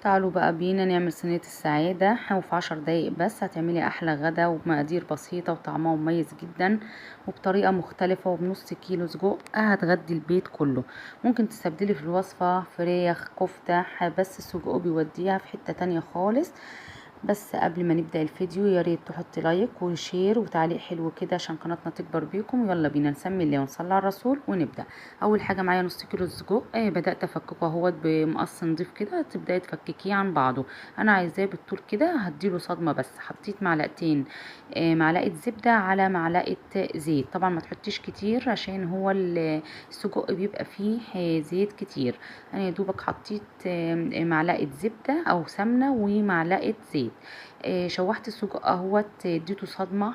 تعالوا بقى بينا نعمل صينية السعادة، وفي 10 دقايق بس هتعملي أحلى غدا وبمقادير بسيطة وطعمها مميز جدا وبطريقة مختلفة، وبنص كيلو سجق هتغدي البيت كله. ممكن تستبدلي في الوصفة فراخ، كفتة، بس السجق بيوديها في حتة تانية خالص. بس قبل ما نبدأ الفيديو يا ريت تحطي like و share وتعليق حلو كده عشان قناتنا تكبر بيكم. يلا بينا نسمي الله ونصلي على الرسول ونبدأ. اول حاجة معايا نص كيلو سجق، بدأت افككه اهوت بمقص نضيف كده، تبدأي تفككيه عن بعضه. انا عايزاه بالطول كده، هديله صدمة بس. حطيت معلقتين، معلقة زبدة على معلقة زيت، طبعا ما تحطيش كتير عشان هو السجق بيبقى فيه زيت كتير. انا يا دوبك حطيت معلقة زبدة او سمنة ومعلقة زيت. شوحت السجق اهوت، اديته صدمة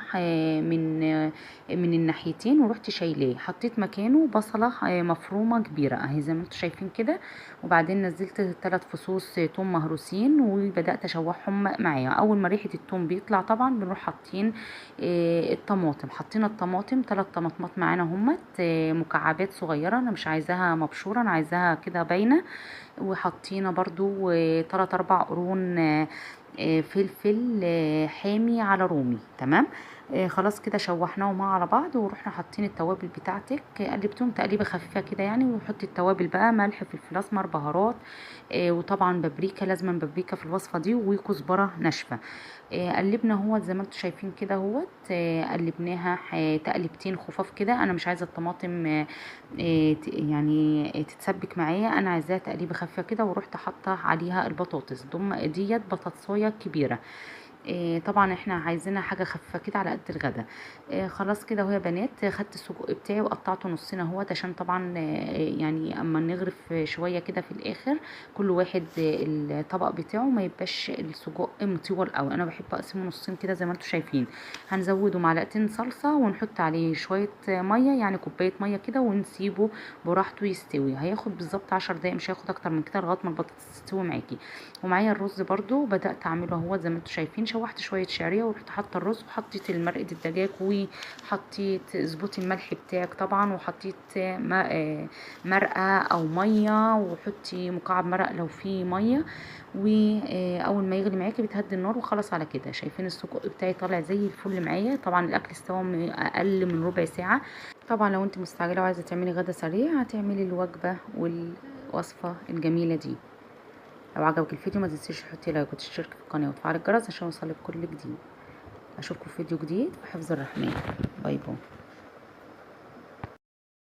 من الناحيتين ورحت شايلاه. حطيت مكانه بصله مفرومه كبيرة اهي زي ما انتم شايفين كده، وبعدين نزلت 3 فصوص توم مهروسين وبدات اشوحهم معايا. اول ما ريحه التوم بيطلع طبعا بنروح حاطين الطماطم. حطينا الطماطم 3 طماطمات معانا همت، مكعبات صغيرة، انا مش عايزاها مبشوره، انا عايزاها كده باينة. وحطينا برضو 3 4 قرون فلفل حامي على رومي. تمام، خلاص كده شوحناهم على بعض ورحنا حاطين التوابل بتاعتك، قلبتهم تقليبه خفيفة كده يعني. وحطي التوابل بقى ملح، فلفل اسمر، بهارات، وطبعا بابريكا، لازم بابريكا في الوصفة دي، وكزبره ناشفة. قلبنا اهوت زي ما انتم شايفين كده اهوت، قلبناها تقلبتين خفاف كده. انا مش عايزه الطماطم يعني تتسبك معايا، انا عايزاها تقليبه خفيفة كده. ورحت حاطه عليها البطاطس ديت بطاطسايه كبيرة، طبعا احنا عايزينها حاجة خفيفة كده على قد الغدا. خلاص كده اهو يا بنات، خدت السجق بتاعي وقطعته نصين اهوت، عشان طبعا يعني اما نغرف شوية كده في الاخر كل واحد الطبق بتاعه ما يبقاش السجق مطول قوي. انا بحب اقسمه نصين كده زي ما انتم شايفين. هنزوده معلقتين صلصه ونحط عليه شوية مية، يعني كوباية مية كده، ونسيبه براحته يستوي. هياخد بالظبط 10 دقايق، مش هياخد اكتر من كده لغاية ما البطاطس تستوي معاكي. ومعايا الرز برده بدات اعمله اهوت زي ما انتم شايفين. شوحت شوية شعرية ورحت حاطه الرز وحطيت المرقه الدجاج وحطيت اظبطي الملح بتاعك طبعا، وحطيت مرقه او مية، وحطي مكعب مرق لو فيه مية. واول ما يغلي معاكي بتهدي النار وخلاص على كده. شايفين السجق بتاعي طالع زي الفل معايا. طبعا الاكل استوى اقل من ربع ساعة. طبعا لو انت مستعجلة وعايزه تعملي غدا سريع هتعملي الوجبة والوصفه الجميلة دي. لو عجبك الفيديو ما تنسيش تحطي like وتشتركي في القناة وتفعلي الجرس عشان يوصلك كل جديد. اشوفكم في فيديو جديد، في حفظ الرحمن. bye bye.